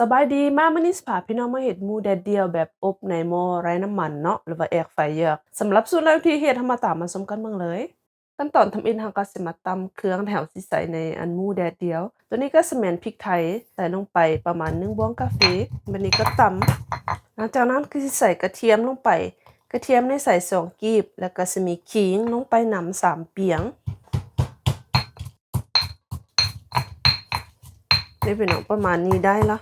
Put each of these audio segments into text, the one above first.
ສະບາຍດີ, ມາມື້ນີ້ຊິພາພີ່ນ້ອງມາເຮັດໝູແດດດ່ຽວແບບອົບໃນໝໍ້ໄຮ້ນ້ຳມັນເນາະ ຫຼືວ່າ air fryer. ສຳລັບສູດແລະວິທີເຮັດ ເຮົາມາຕາມມາຊົມກັນເບິ່ງເລີຍ. ຂັ້ນຕອນທຳອິດ ເຮົາກໍຊິມາຕຳເຄື່ອງທີ່ເຮົາຊິໃສ່ໃນອັນໝູແດດດ່ຽວ. ໂຕນີ້ກໍຊິແມ່ນພິກໄທ ໃສ່ລົງໄປປະມານໜຶ່ງບ່ວງກາເຟ. ບາດນີ້ກໍຕຳ. ຫຼັງຈາກນັ້ນກໍຊິໃສ່ກະທຽມລົງໄປ. ກະທຽມນີ້ໃສ່ສອງກີບ ແລ້ວກໍຊິມີຂີງລົງໄປນຳສາມປຽງ. ນີ້ພີ່ນ້ອງ ປະມານນີ້ໄດ້ລະ.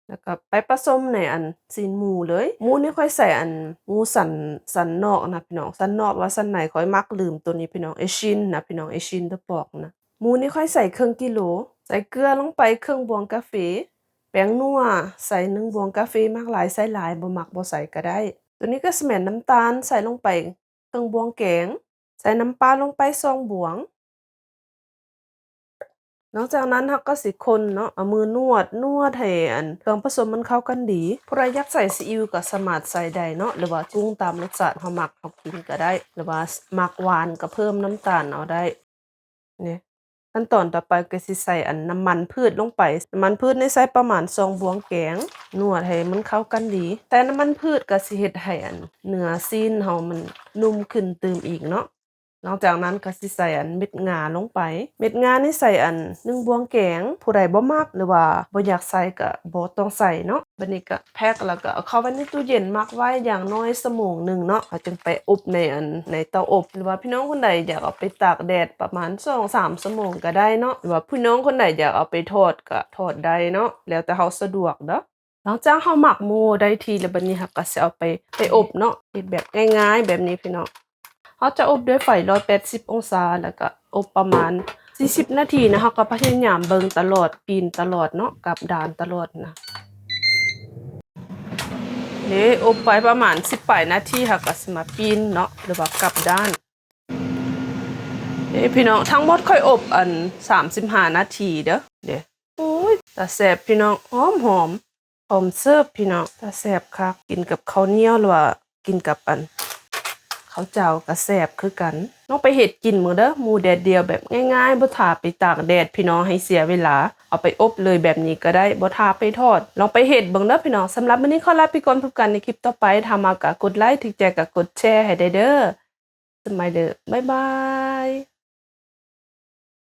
ແລ້ວກໍໄປປະສົມໃນອັນຊີ້ນໝູເລີຍ. ໝູນີ້ຂ້ອຍໃສ່ອັນໝູສັນ ສັນນອກນະພີ່ນ້ອງ, ສັນນອກວ່າສັນໃນ ຂ້ອຍມັກລືມໂຕນີ້ພີ່ນ້ອງ, ເອຊິນນະພີ່ນ້ອງ, ເອຊິນຕະປອກນະ. ໝູນີ້ຂ້ອຍໃສ່ເຄິ່ງກິໂລ. ໃສ່ເກືອລົງໄປເຄິ່ງບ່ວງກາເຟ, ແປ້ງນົວໃສ່ໜຶ່ງບ່ວງກາເຟ, ມັກຫຼາຍໃສ່ຫຼາຍ, ບໍ່ມັກບໍ່ໃສ່ກໍໄດ້. ໂຕນີ້ກໍຊິແມ່ນນ້ຳຕານ ໃສ່ລົງໄປເຄິ່ງບ່ວງແກງ, ໃສ່ນ້ຳປາລົງໄປສອງບ່ວງ. ຫຼັງຈາກນັ້ນເຮົາກໍຊິຄົນເນາະ, ເອົາມືນວດ ນວດໃຫ້ອັນເຄື່ອງປະສົມມັນເຂົ້າກັນດີ. ຜູ້ໃດຢາກໃສ່ຊີອິ້ວກໍສາມາດໃສ່ໄດ້ເນາະ ຫຼືວ່າປຸງຕາມລົດຊາດເຮົາມັກເຮົາກິນກໍໄດ້ ຫຼືວ່າມັກຫວານກໍເພີ່ມນ້ຳຕານເອົາໄດ້. ນີ້ ຂັ້ນຕອນຕໍ່ໄປກໍຊິໃສ່ອັນນ້ຳມັນພືດລົງໄປ. ນ້ຳມັນພືດນີ້ໃສ່ປະມານສອງບ່ວງແກງ, ນວດໃຫ້ມັນເຂົ້າກັນດີ. ໃສ່ນ້ຳມັນພືດກໍຊິເຮັດໃຫ້ອັນເນື້ອຊີ້ນເຮົາມັນນຸ້ມຂຶ້ນຕື່ມອີກເນາະ. ຫຼັງຈາກນັ້ນກໍຊິໃສ່ອັນເມັດງາລົງໄປ. ເມັດງານີ້ໃສ່ອັນໜຶ່ງບ່ວງແກງ, ຜູ້ໃດບໍ່ມັກ ຫຼືວ່າບໍ່ຢາກໃສ່ກໍບໍ່ຕ້ອງໃສ່ເນາະ. ບາດນີ້ກໍແພັກ ແລ້ວກໍເອົາເຂົ້າໄວ້ໃນຕູ້ເຢັນ ໝັກໄວ້ຢ່າງໜ້ອຍຊົ່ວໂມງໜຶ່ງເນາະ, ເຮົາຈຶ່ງໄປອົບໃນອັນ ໃນເຕົາອົບ ຫຼືວ່າພີ່ນ້ອງຄົນໃດຢາກເອົາໄປຕາກແດດປະມານສອງສາມຊົ່ວໂມງກໍໄດ້ເນາະ, ຫຼືວ່າພີ່ນ້ອງຄົນໃດຢາກເອົາໄປທອດກໍທອດໄດ້ເນາະ, ແລ້ວແຕ່ເຮົາສະດວກເດີ້. ຫຼັງຈາກເຮົາໝັກໝູໄດ້ທີ່ແລ້ວ ບາດນີ້ເຮົາກໍຊິເອົາໄປ ໄປອົບເນາະ, ເຮັດແບບງ່າຍໆແບບນີ້ພີ່ນ້ອງ. ເຮົາຈະອົບດ້ວຍໄຟຮ້ອຍແປດສິບອົງສາ ແລ້ວກໍອົບປະມານສີ່ສິບນາທີນະ. ເຮົາກໍພະຍາຍາມເບິ່ງຕະຫຼອດ, ປີ້ນຕະຫຼອດເນາະ, ກັບດ້ານຕະຫຼອດນະ. ນີ້ ອົບໄປປະມານສິບປາຍນາທີ ເຮົາກໍຊິມາປີ້ນເນາະ ຫຼືວ່າກັບດ້ານ. ເດ້ພີ່ນ້ອງ, ທັງໝົດຂ້ອຍອົບອັນສາມສິບຫ້ານາທີເດີ້. ເດ້ ໂອ້ຍ ຕາແຊບພີ່ນ້ອງ, ຫອມໆ ພ້ອມເສີບພີ່ນ້ອງ, ຕາແຊບຄັກ. ກິນກັບເຂົ້າໜຽວ ຫຼືວ່າກິນກັບອັນເຂົ້າເຈົ້າກໍແຊບຄືກັນ. ລອງໄປເຮັດກິນເບິ່ງເດີ້, ໝູແດດດ່ຽວແບບງ່າຍໆ ບໍ່ຖ້າໄປຕາກແດດພີ່ນ້ອງໃຫ້ເສຍເວລາ, ເອົາໄປອົບເລີຍແບບນີ້ກໍໄດ້, ບໍ່ຖ້າໄປທອດ. ລອງໄປເຮັດເບິ່ງເດີ້ພີ່ນ້ອງ. ສຳລັບມື້ນີ້ຂໍລາໄປກ່ອນ, ພົບກັນໃນຄລິບຕໍ່ໄປ. ຖ້າມັກກໍກົດໄລ, ຖືກໃຈກໍກົດແຊໃຫ້ແດ່ເດີ້. ສະບາຍດີ, ບາຍບາຍ.